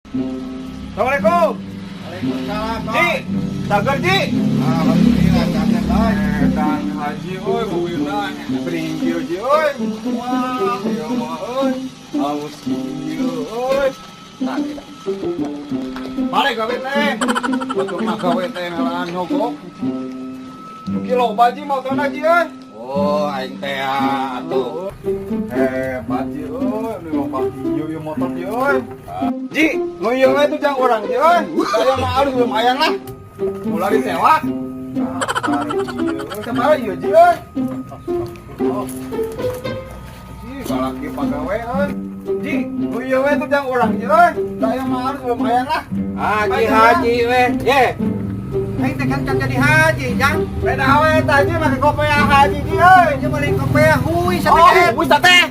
Assalamualaikum. Waalaikumsalam. Ji, cager, Ji. Alhamdulillah, cager, Toy. Edan haji euy, beuina bringkil, Ji, euy. Wah, ya mah euy. Alus kieu euy. Tah, kita. Balik gawe teh. Batur mah gawe teh ngalaan nyogok. Ki loba, Ji, motorna, Ji, euy. Oh, aing teh atuh. Hebat, Ji, euy, ini loba kieu ieu motor, Ji, euy. Ji, nu ieu we tuh jang urang, Ji, euy. Saya mah alus lumayan lah. Mulai disewa. Sabaraha ieu, Ji, euy? Oh. Ji, galak ieu pagawe euy. Ji, nu ieu we tuh jang urang, Ji, euy. Saya mah alus lumayan lah. Haji haji we. Ye. Aing teh kan can jadi haji, Jang. Beda we tah, Ji, make kopiah haji, Ji, euy. Ieu beli kopiah hui Oh, sampai wih teh.